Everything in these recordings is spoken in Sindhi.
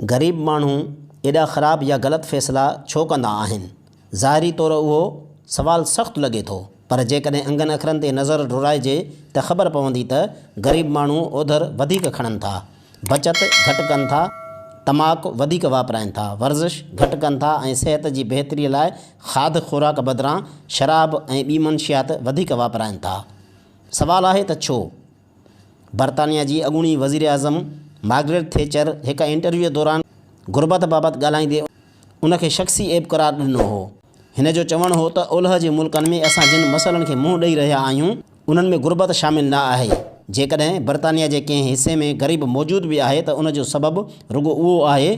غريب ماڻهو ايڏا خراب يا غلط فيصلا ڇو ڪندا آهن؟ ظاهري طور اهو سوال سخت لڳي ٿو، پر جيڪڏهن انگن اکرن تي نظر ڊوڙائجي ته خبر پوندي ته غريب ماڻهو اوڌر وڌيڪ کڻن ٿا، بچت گهٽ ڪن ٿا، تماڪ وڌيڪ واپرائين ٿا، ورزش گهٽ ڪن ٿا ۽ صحت جي بهتري لاء کاڌ خوراڪ بدران شراب ۽ ٻي منشيات وڌيڪ واپرائين ٿا. سوال آهي ته ڇو؟ برطانيا جي اڳوڻي وزيراعظم مارگريٽ ٿيچر هڪ انٽرويوء دوران غربت بابت ڳالهائيندي ان کي شخصي عيب قرار ڏنو هو. هن جو چوڻ هو ته اولهه جي ملڪن ۾ اسان جن مسئلن کي منهن ڏئي رهيا آهيون انهن ۾ غربت شامل نه آهي. جيڪڏهن برطانيا جي ڪنهن حصي ۾ غريب موجود به آهي ته ان جو سبب رڳو اهو آهي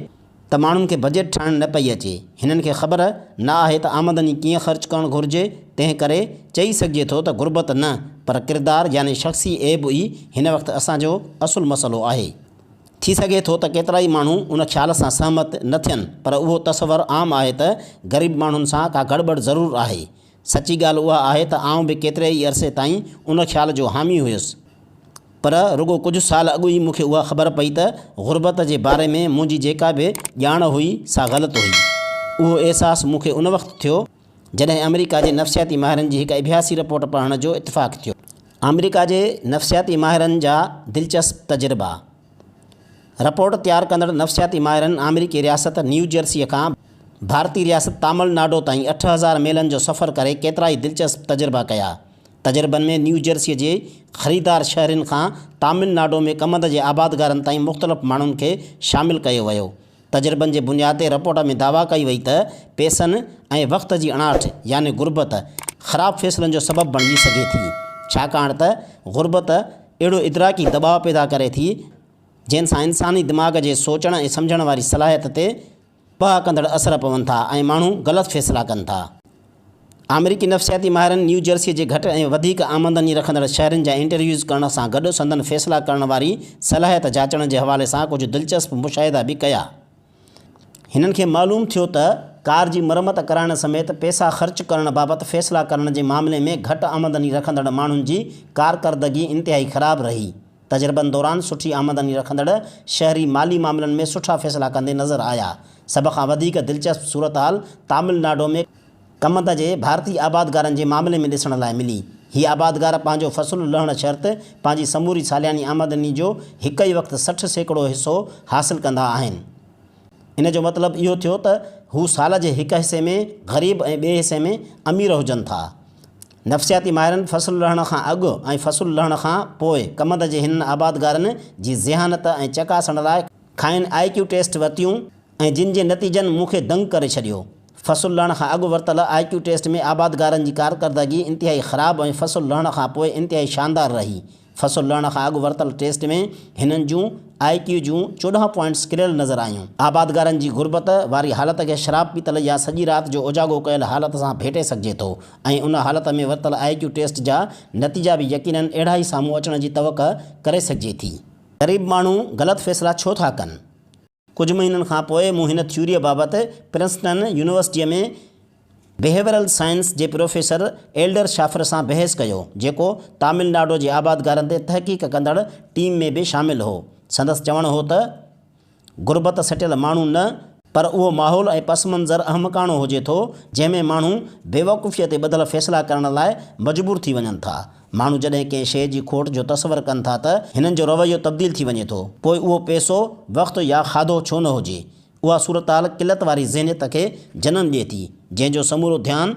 ته ماڻهن کي بجيٽ ٺاهڻ نه پئي اچي، هنن کي خبر نه آهي ته آمدني ڪيئن خرچ ڪرڻ گهرجي، تنهن ڪري چئي سگهجي ٿو ته غربت نه پر ڪردار يعني شخصي عيب ئي هن وقت اسان جو اصل مسئلو آهي. ٿي سگهي ٿو ته ڪيترائي ماڻهو ان خيال سان سهمت نه ٿين پر اهو تصور عام آهي ته غريب ماڻهن سان ڪا گڙٻڙ ضرور آهي. سچي ڳالهه اها آهي ته آئون به ڪيتري ئي عرصي تائين ان خيال جو حامي هيس. پر رڳو ڪجهه سال اڳ ئي مون کي اها خبر پئي ته غربت جي باري ۾ منهنجي جيڪا به ڄاڻ هئي سا غلط هئي. اهو احساس مون کي ان وقت ٿيو جڏهن آمريڪا جي نفسياتي ماهرن جي هڪ اڀياسي رپورٽ پڙهڻ جو اتفاق ٿيو. آمريڪا جي نفسياتي ماهرن جا دلچسپ تجربا. رپورٽ تيار ڪندڙ نفسياتي ماهرن آمريڪي رياست نيو جرسيء کان ڀارتي رياست تامل ناڊو تائين 8000 ميلن جو سفر ڪري ڪيترائي دلچسپ تجربا ڪيا. تجربن ۾ نيو جرسيء جي خريدار شهرين کان تامل ناڊو ۾ ڪمند جي آبادگارن تائين مختلف ماڻهن کي شامل ڪيو ويو. تجربن جي بنياد تي رپورٽ ۾ دعويٰ ڪئي وئي ته پئسن ۽ وقت جي اڻاٺ يعني غربت خراب فيصلن جو سبب بڻجي سگهي ٿي ڇاڪاڻ ته غربت اهڙو ادراڪي دٻاء پيدا ڪري ٿي جنهن سان انساني دماغ جي سوچڻ ۽ سمجهڻ واري صلاحيت تي تباهه ڪندڙ اثر پون ٿا ۽ ماڻهو غلط فيصلا ڪن ٿا. آمريڪي نفسياتي ماهرن نيو جرسيء جي گهٽ ۽ وڌيڪ آمدني رکندڙ شهرين جا انٽرويوز ڪرڻ سان گڏ سندن فيصلا ڪرڻ واري صلاحيت جاچڻ جي حوالي سان ڪجهه دلچسپ مشاهدا به ڪيا. هنن کي معلوم ٿيو ته ڪار جي مرمت ڪرائڻ سميت پئسا خرچ ڪرڻ بابت فيصلا ڪرڻ جي معاملي ۾ گهٽ آمدني رکندڙ ماڻهن جي ڪارڪردگي انتهائي خراب رهي. تجربن دوران سٺي آمدني رکندڙ شهري مالي معاملن ۾ سٺا فيصلا ڪندي نظر آيا. سڀ کان وڌيڪ دلچسپ صورتحال تامل ناڊو ۾ ڪمند جي ڀارتي آبادگارن جي معاملي ۾ ڏسڻ لاء ملي. هي آبادگار پنهنجو فصل لهڻ شرط پنهنجي سموري سالياني آمدني جو هڪ ئي وقت 60% حصو حاصل ڪندا آهن. ان جو مطلب اهو ٿيو ته هو سال جي هڪ حصي ۾ غريب ۽ ٻئي حصي ۾ امير هجن ٿا. نفسياتي ماهرن فصل لهڻ کان اڳ ۽ فصل لهڻ کان پوء ڪمند جي هنن آبادگارن جي ذهانت ۽ چڪاسڻ لاء کانئن آء ڪيو ٽيسٽ ورتيون ۽ جن جي نتيجن مون کي دنگ ڪري ڇڏيو. فصل لهڻ کان اڳ ورتل آء ڪيو ٽيسٽ ۾ آبادگارن جي ڪارڪردگي انتهائي خراب ۽ فصل لهڻ کان پوء انتهائي شاندار رهي. فصل لهڻ کان اڳ ورتل ٽيسٽ ۾ هنن جون آء ڪيو جون 14 پوائنٽس ڪريل نظر آيون. آبادگارن جي غربت واري حالت کي شراب پيتل يا سڄي رات جو اوجاڳو ڪيل حالت سان ڀيٽي سگهجي ٿو ۽ ان حالت ۾ ورتل آء ڪيو ٽيسٽ جا نتيجا به يقينن اهڙا ئي سامهون اچڻ جي توقع ڪري سگهجي ٿي. غريب ماڻهو غلط فيصلا ڇو ٿا ڪن؟ ڪجهه مهينن کان پوء مون هن ٿيوريء بابت پرنسٽن يونيورسٽيء ۾ بهيورل سائنس جي پروفيسر ايلڊر شافر سان بحث ڪيو، جيڪو تامل ناڊو جي آبادگارن تي تحقيق ڪندڙ ٽيم ۾ به شامل هو. سندس چوڻ هو ته غربت سٽيل ماڻهو نه، پر اهو ماحول ۽ پس منظر احمقاڻو هجي ٿو، جنهن ۾ ماڻهو بيوقوفيء تي ٻڌل فيصلا ڪرڻ لاء مجبور ٿي وڃن ٿا. ماڻهو جڏهن ڪنهن شيء جي کوٽ جو تصور ڪن ٿا ته هنن جو رويو تبديل ٿي وڃي ٿو، پوء اهو پئسو، وقت يا کاڌو ڇو نه هجي. اها صورتحال قلت واري ذهنيت کي جنم ڏئي ٿي، جنهن جو سمورو ڌيان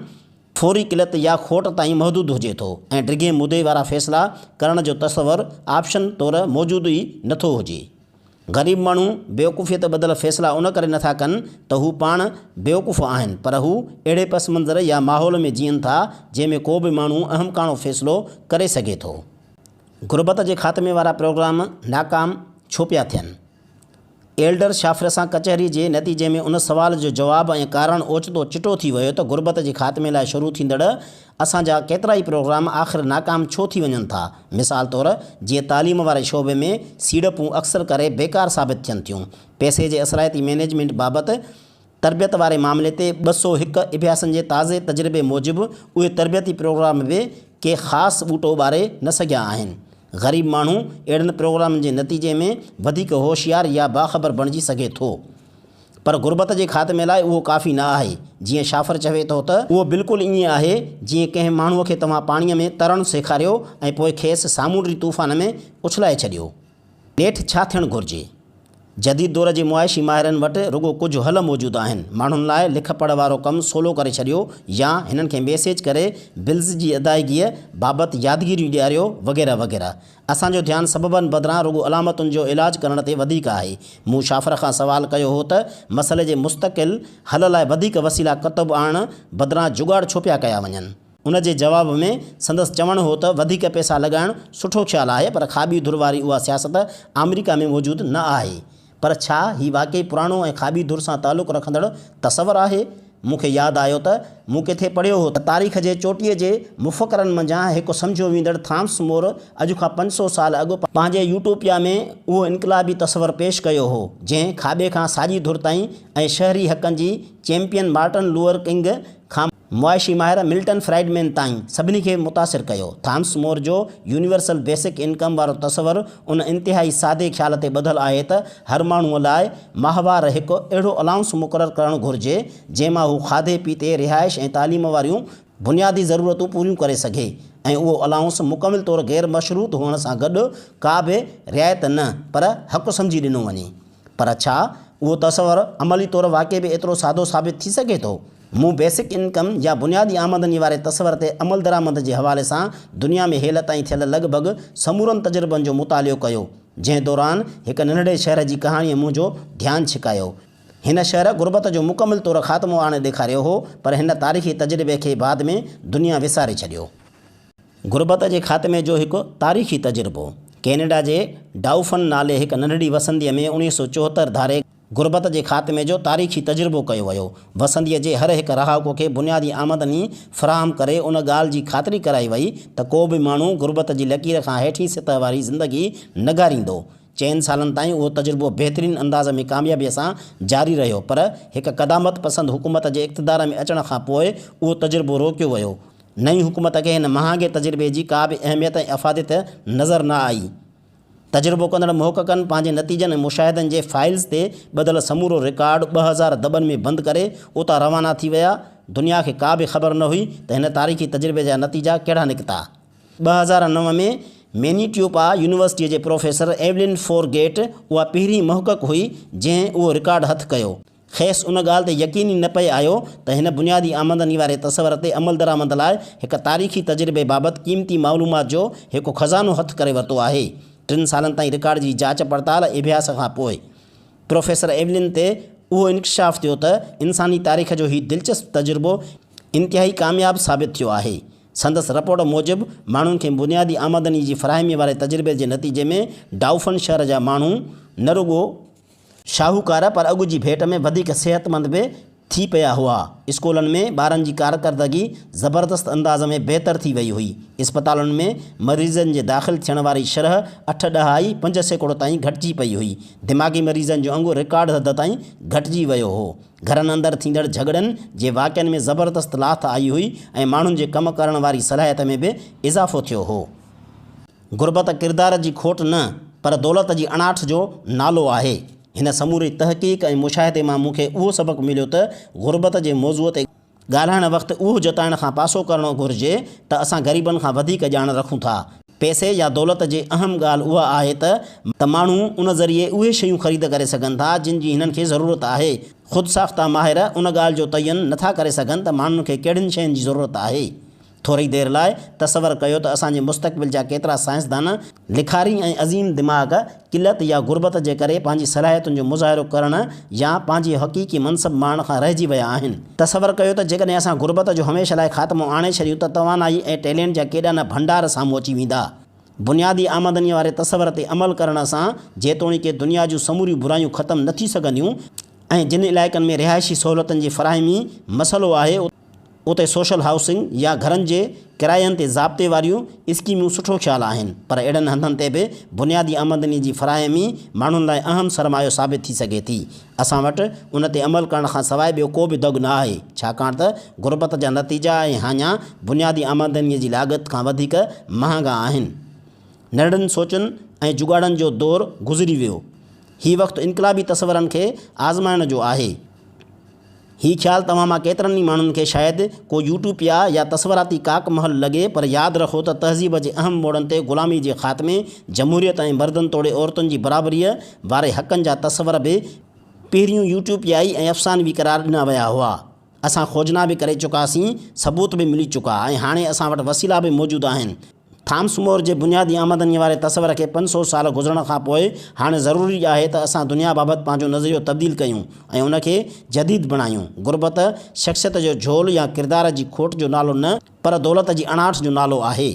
فوري قلت يا کوٽ تائين محدود هجي ٿو ۽ ڊگهي مدي وارا فيصلا ڪرڻ جو تصور آپشن طور موجود ئي نه ٿو هجي. غريب ماڻهو بيوقوفيء تي ٻڌل فيصلا ان ڪري نٿا ڪن ته هو پاڻ بيوقوف آهن پر هو اهڙي پس منظر يا ماحول ۾ جيئن ٿا جنهن ۾ ڪو به ماڻهو احمقاڻو فيصلو ڪري سگهي ٿو. غربت جي خاتمي وارا پروگرام ناڪام ڇو پيا ٿين؟ ايلڊر شافر سان ڪچهري جي نتيجي ۾ ان سوال جو جواب ۽ ڪارڻ اوچتو چٽو ٿي ويو ته غربت جي خاتمي لاء شروع ٿيندڙ اسان جا ڪيترائي پروگرام آخر ناڪام ڇو ٿي وڃن ٿا؟ مثال طور، جيئن تعليم واري شعبي ۾ سيڙپون اڪثر ڪري بيڪار ثابت ٿين ٿيون. پئسي جي اثرائتي مئنيجمينٽ بابت تربيت واري معاملي تي 201 اڀياسن جي تازي تجربي موجب اهي تربيتي پروگرام به ڪي خاص ٻوٽو ٻاري نه سگهيا آهن. غريب ماڻهو اهڙن پروگرامن جي نتيجي ۾ وڌيڪ هوشيار يا باخبر بڻجي سگهي ٿو. پر غربت جي خاتمي لاء اهو ڪافي نه آهي. جيئن شافر چوي ٿو ته اهو بلڪل ائين آهي جيئن ڪنهن ماڻهوء کي توهان پاڻيء ۾ ترڻ سيکاريو ۽ پوء کيس سامونڊي طوفان ۾ اڇلائي ڇڏيو. نيٺ ڇا ٿيڻ گهرجي؟ جديد دور جي معاشي ماهرن وٽ رڳو ڪجهه حل موجود آهن. ماڻهن لاء لک پڙهه وارو ڪم سولو ڪري ڇڏيو يا هنن کي ميسيج ڪري بلز جي ادائيگيء بابت يادگيريون ڏياريو وغيره وغيره. اسان جو ڌيان سببن بدران رڳو علامتن جو علاج ڪرڻ تي وڌيڪ آهي. مون شافر کان سوال ڪيو هو ته مسئلي جي مستقل حل لاء وڌيڪ وسيلا ڪتب آڻڻ بدران جڳاڙ ڇو پيا ڪيا وڃن؟ ان جي جواب ۾ سندس چوڻ هو ته وڌيڪ پئسا لڳائڻ سٺو خيال آهي پر کاٻي ڌر واري اها سياست آمريڪا ۾ موجود نه آهي. پر ڇا هي واقعي پراڻو ۽ کاٻي ڌر سان تعلق رکندڙ تصور آهي؟ مون کي ياد آيو ته مون ڪٿي پڙهيو هو ته تاريخ جي چوٽيء جي مفڪرن منجهان هڪ سمجهيو ويندڙ ٿامس مور اڄ کان 500 سال اڳ پنهنجي يوٽوپيا ۾ اهو انقلابي تصور پيش ڪيو هو جنهن کاٻي کان ساڄي ڌر تائين ۽ شهري حقن جي چيمپيئن مارٽن لوئر ڪنگ کان معاشي ماهر ملٽن فرائيڊمين تائين سڀني کي متاثر ڪيو. ٿامس مور جو يونيورسل بيسڪ انڪم وارو تصور ان انتهائي سادي خيال تي ٻڌل آهي ته هر ماڻهوء لاء ماهوار هڪ اهڙو الائونس مقرر ڪرڻ گهرجي جنهن مان هو کاڌي پيتي، رهائش ۽ تعليم واريون بنيادي ضرورتون پوريون ڪري سگهي ۽ اهو الائونس مڪمل طور غير مشروط هئڻ سان گڏ ڪا به رعايت نه پر حق سمجهي ڏنو وڃي. پر ڇا اهو تصور عملي طور واقعي به ايترو سادو ثابت ٿي سگهي ٿو؟ مون بيسڪ انڪم يا بنيادي آمدني واري تصور تي عملدرآمد جي حوالي سان دنيا ۾ هيل تائين ٿيل لڳ ڀڳ سمورن تجربن جو مطالعو ڪيو، جنهن دوران هڪ ننڍڙي شهر جي ڪهاڻيء منهنجو ڌيان ڇڪايو. هن شهر غربت جو مڪمل طور خاتمو آڻي ڏيکاريو هو، پر هن تاريخي تجربي کي بعد ۾ دنيا وساري ڇڏيو. غربت جي خاتمي جو هڪ تاريخي تجربو. ڪينيڊا جي ڊائوفن نالي هڪ ننڍڙي وسنديء ۾ 1974 ڌاري غربت جي خاتمي جو تاريخي تجربو ڪيو ويو. وسنديء جي هر هڪ رهاڪو کي بنيادي آمدني فراهم ڪري ان ڳالهه جي خاطري ڪرائي وئي ته ڪو به ماڻهو غربت جي لڪير کان هيٺين سطح واري زندگي نه گهاريندو. چئن سالن تائين اهو تجربو بهترين انداز ۾ ڪاميابيء سان جاري رهيو پر هڪ قدامت پسند حڪومت جي اقتدار ۾ اچڻ کان پوء اهو تجربو روڪيو ويو. نئين حڪومت کي هن مهانگي تجربي جي ڪا به اهميت ۽ افاديت نظر نه آئي. تجربو ڪندڙ محققن پنهنجي نتيجن ۽ مشاهدن جي فائلز تي ٻڌل سمورو رڪارڊ 2000 دٻن ۾ بند ڪري اتان روانا ٿي ويا. دنيا کي ڪا به خبر نه هئي ته هن تاريخي تجربي جا نتيجا ڪهڙا نڪتا. 2009 ۾ مينيٽوبا يونيورسٽيء جي پروفيسر ايولين فور گيٽ اها پهرين محقق هئي جنهن اهو رڪارڊ هٿ ڪيو. کيس ان ڳالهه تي يقين ئي نه پئي آيو ته هن بنيادي آمدني واري تصور تي عملدرآمد لاء هڪ تاريخي تجربي بابت قيمتي معلومات جو هڪ خزانو هٿ ڪري ورتو آهي. ٽن سالن تائين رڪارڊ جي جاچ پڙتال ۽ اڀياس کان پوء پروفيسر ايولين تي اهو انڪشاف ٿيو ته انساني تاريخ جو هي دلچسپ تجربو انتهائي ڪامياب ثابت ٿيو آهي. سندس رپورٽ موجب ماڻهن کي بنيادي آمدني جي فراهمي واري تجربي جي نتيجي ۾ ڊائوفن شهر جا ماڻهو نه رڳو شاهوڪار پر اڳ جي ڀيٽ ۾ وڌيڪ صحتمند به ٿي پيا هئا. اسڪولن ۾ ٻارن جي ڪارڪردگي زبردست انداز ۾ بهتر ٿي وئي هئي. اسپتالن ۾ مريضن جي داخل ٿيڻ واري شرح اٺ ڏهائي 5% تائين گهٽجي پئي هئي. دماغي مريضن جو انگ رڪارڊ حد تائين گهٽجي ويو هو. گهرن اندر ٿيندڙ جهڳڙن جي واقعن ۾ زبردست لاٿ آئي هئي ۽ ماڻهن جي ڪم ڪرڻ واري صلاحيت ۾ به اضافو ٿيو هو. غربت ڪردار جي کوٽ نه پر دولت جي اڻاٺ جو نالو آهي. هن سموري تحقيق ۽ مشاهدي مان مون کي اهو سبق مليو ته غربت جي موضوع تي ڳالهائڻ وقت اهو جتائڻ کان پاسو ڪرڻو گهرجي ته اسان غريبن کان وڌيڪ ڄاڻ رکون ٿا. پئسي يا دولت جي اهم ڳالهه اها آهي ته ماڻهو ان ذريعي اهي شيون خريد ڪري سگهن ٿا جن جي هنن کي ضرورت آهي. خود ساخته ماهر ان ڳالهه جو تعين نٿا ڪري سگهن ته ماڻهن کي ڪهڙين شين جي ضرورت آهي. ٿوري دير لاء تصور ڪيو ته اسان جي مستقبل جا ڪيترا سائنسدان، لکاري ۽ عظيم دماغ قلت يا غربت جي ڪري پنهنجي صلاحيتن جو مظاهرو ڪرڻ يا پنهنجي حقيقي منصب ماڻڻ کان رهجي ويا آهن. تصور ڪيو ته جيڪڏهن اسان غربت جو هميشه لاء خاتمو آڻي ڇڏيون ته توانائي ۽ ٽيلينٽ جا ڪيڏا نه ڀنڊار سامهون اچي ويندا. بنيادي آمدنيء واري تصور تي عمل ڪرڻ سان جيتوڻيڪ دنيا جون سموريون برايون ختم نه ٿي سگهنديون ۽ جن علائقن ۾ رهائشي سهولتن جي فراهمي مسئلو آهي، اتي سوشل هائوسنگ يا گهرن جي ڪراين تي ضابطي واريون اسڪيمون سٺو خيال آهن پر اهڙن هنڌن تي به بنيادي آمدني جي فراهمي ماڻهن لاء اهم سرمايو ثابت ٿي سگهي ٿي. اسان وٽ ان تي عمل ڪرڻ کان سواء ٻيو ڪو به دڳ نه آهي ڇاڪاڻ ته غربت جا نتيجا ۽ هاڃا بنيادي آمدني جي لاڳت کان وڌيڪ مهانگا آهن. ننڍڙين سوچن ۽ جڳاڙن جو دور گذري ويو. هي وقت انقلابي تصورن کي آزمائڻ جو آهي. هي خيال توهان مان ڪيترن ئي ماڻهن کي شايد ڪو يوٽوپيا يا تصوراتي ڪاڪ محل لڳي پر ياد رکو ته تهذيب جي اهم موڙن تي غلامي جي خاتمي، جمهوريت ۽ مردن توڙي عورتن جي برابريء واري حقن جا تصور به پهريون يوٽوپيائي ۽ افسانوي قرار ڏنا ويا هئا. اسان کوجنا به ڪري چڪاسين، ثبوت به ملي چڪا ۽ هاڻي اسان وٽ وسيلا به موجود آهن. ٿامس مور جي بنيادي آمدنيء واري تصور کي 500 سال گذرڻ کان پوء هاڻي ضروري آهي ته اسان دنيا بابت پنهنجو نظريو تبديل ڪيون ۽ ان کي جديد بڻايون. غربت شخصيت جو جهول يا ڪردار جي کوٽ جو نالو نه پر دولت جي اڻاٺ جو نالو آهي.